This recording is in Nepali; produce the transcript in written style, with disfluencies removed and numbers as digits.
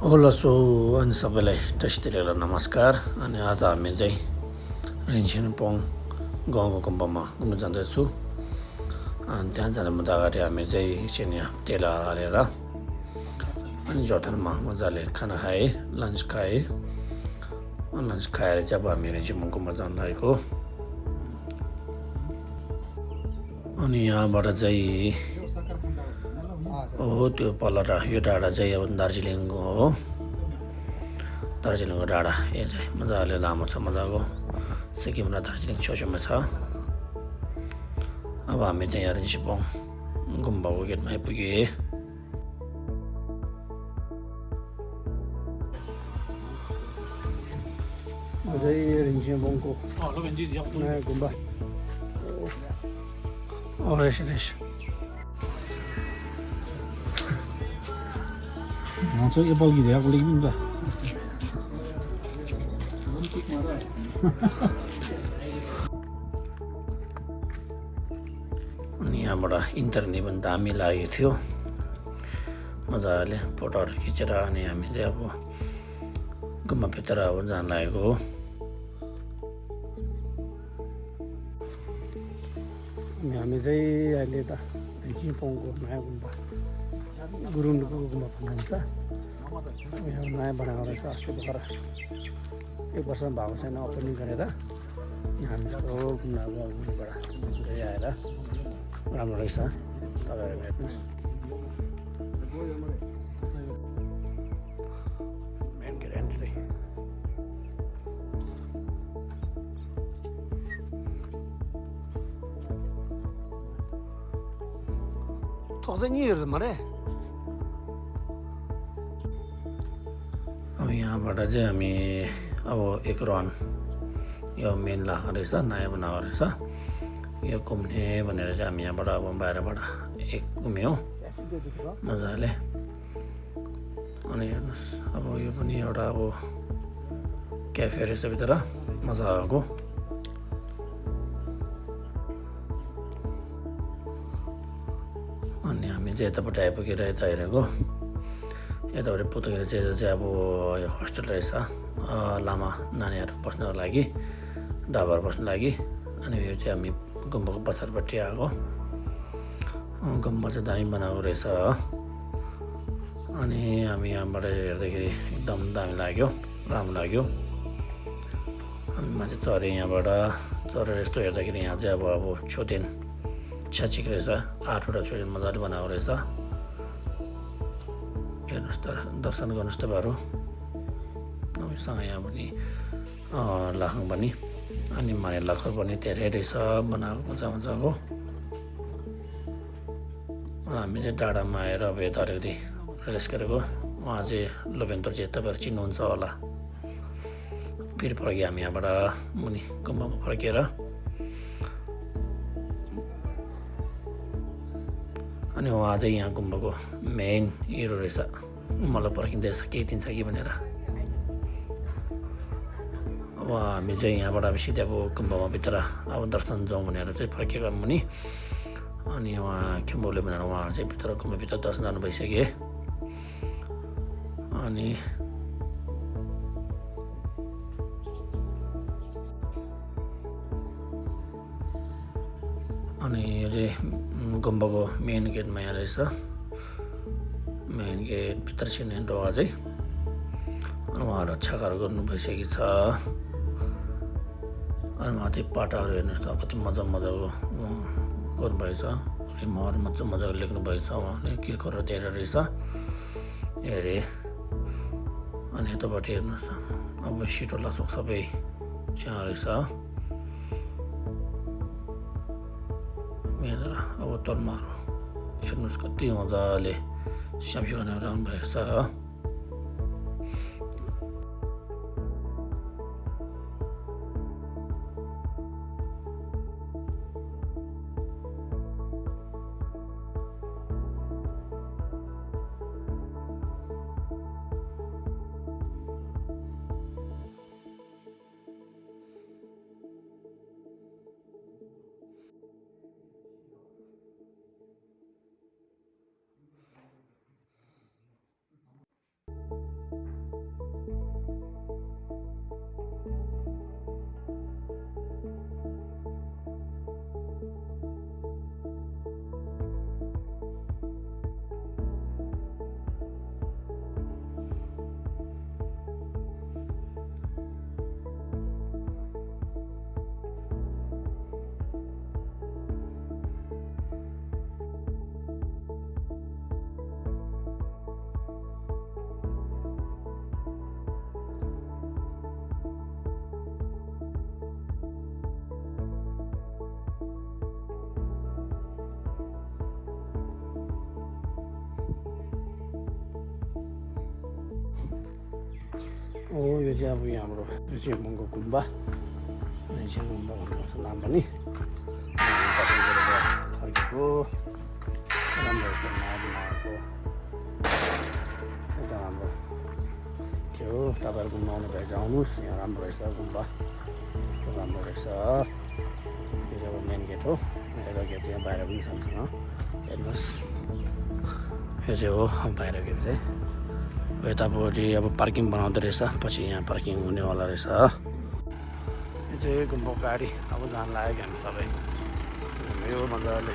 होला सो अनि सबैलाई टेस्टिरहेर नमस्कार। अनि आज हामी चाहिँ रिन्सिनपोङ गाउँको गुम्बामा घुम्न जाँदैछु। अनि त्यहाँ जानुभन्दा अगाडि हामी चाहिँ चिनिया तेल हालेर अनि जोरथाङमा मजाले खाना खाएँ, लन्च खाएँ। लन्च खाएर चाहिँ अब हामी रिन्सिनपोङ गुम्बा जान लागेको। अनि यहाँबाट चाहिँ त्यो पल्लो यो डाँडा चाहिँ अब दार्जिलिङको हो। दार्जिलिङको डाँडा यो चाहिँ मजाले लामो छ, मजाको सिक्किम र दार्जिलिङ छेउछेउमा छ। अब हामी चाहिँ यहाँ रिन्सिनपोङ गुम्बाको गेटमा आइपुगेँ। अझै रिन्सिनपोङको नयाँ गुम्बा रहेछ। 저기 버기 내가 걸리긴다. अनि यहाँबाट इन्टरनेट पनि दामी लागेको थियो, मजाले फोटोहरू खिचेर अनि हामी चाहिँ अब गुम्बाभित्र अब जान लागेको हो। अनि हामी चाहिँ अहिले त रिन्सिनपोङको नयाँ गुम्बा गुरुङको गुम्बा भन्छ, यहाँ नयाँ बनाएको रहेछ। अस्ति भर्खर 1 वर्ष भएको छैन ओपनिङ गरेर। यहाँ हामी गुम्बाबाट गइ आएर राम्रो रहेछ, तपाईँहरू हेर्नुहोस्। मेन गेट एन्ट्री अब यहाँबाट चाहिँ हामी अब एक राउन्ड यो मेन लाग्दो रहेछ, नयाँ बनाएको रहेछ यो घुम्ने भनेर चाहिँ हामी यहाँबाट अब बाहिरबाट एक घुम्यौँ मजाले। अनि हेर्नुहोस् अब यो पनि एउटा अब क्याफे रहेछ भित्र मजाको। अनि हामी चाहिँ यतापट्टि आइपुगेर यता हेरेको, यतापट्टि पुगेर चाहिँ यो चाहिँ अब यो होस्टेल रहेछ, लामा नानीहरू बस्नको लागि, ढाबाहरू बस्नु लागि। अनि यो चाहिँ हामी गुम्बाको पछाडिपट्टि आएको। गुम्बा चाहिँ दामी बनाएको रहेछ। अनि हामी यहाँबाट हेर्दाखेरि एकदम दामी लाग्यो, राम्रो लाग्यो। हामी माथि चढेँ, यहाँबाट चढेर यस्तो हेर्दाखेरि यहाँ चाहिँ अब छोदेन छ्याचिक रहेछ, 8वटा छोदेन मजाले बनाएको रहेछ। हेर्नुहोस् त, दर्शन गर्नुहोस् तपाईँहरू सँग। यहाँ पनि लाखङ पनि अनि माने लखर पनि धेरै रहेछ बनाएको मजा मजाको। हामी चाहिँ डाँडामा आएर अब यता अलिकति रेस्ट गरेको। उहाँ चाहिँ लोभेन्तर चाहिँ तपाईँहरू चिन्नुहुन्छ होला। फेरि फर्क्यो हामी यहाँबाट मुनि गुम्बामा फर्केर। अनि उहाँ चाहिँ यहाँ गुम्बाको मेन हिरो रहेछ, मलाई पर्खिँदैछ केही दिन्छ कि भनेर। अब हामी चाहिँ यहाँबाट अब सिधै अब गुम्बामा भित्र अब दर्शन जाउँ भनेर चाहिँ फर्केको मुनि। अनि उहाँ खेम्बोले भनेर उहाँहरू चाहिँ भित्र गुम्बाभित्र दर्शन जानु भइसके। अनि यो चाहिँ गुम्बाको मेन गेटमा यहाँ रहेछ, मेन गेट भित्र छिर्ने ढोका चाहिँ। अनि उहाँहरू छाकाहरू गर्नु भइसकेको छ। अनि माथि पाटाहरू हेर्नुहोस् त कति मजाको गर्नुभएछ, महर मजाको लेख्नुभएछ उहाँले, किर्खरहरू धेरै रहेछ हेरे। अनि यतापट्टि हेर्नुहोस् त अब सिटो लासोक सबै यहाँ रहेछ। यहाँनिर अब तर्माहरू हेर्नुहोस् कति मजाले स्यामसिङ राख्नु भएको छ। ओ यो चाहिँ अब यहाँ हाम्रो रेन्सेनपोङको गुम्बा रेन्सेन गुम्बा भन्नुपर्छ नाम पनि फर्केको राम्रो रहेछ नयाँ बनाएको एउटा राम्रो के हो तपाईँहरू घुम्न आउनु भएछ आउनुहोस् यहाँ राम्रो रहेछ गुम्बा राम्रो रहेछ यो चाहिँ अब मेन गेट हो बाहिर गेट चाहिँ बाहिर पनि छ हेर्नुहोस् यो चाहिँ हो बाहिर गेट चाहिँ यतापट्टि अब पार्किङ बनाउँदो रहेछ पछि यहाँ पार्किङ हुनेवाला रहेछ यो चाहिँ गुम्बाको गाडी अब जान लाग्यो हामी सबै यो मजाले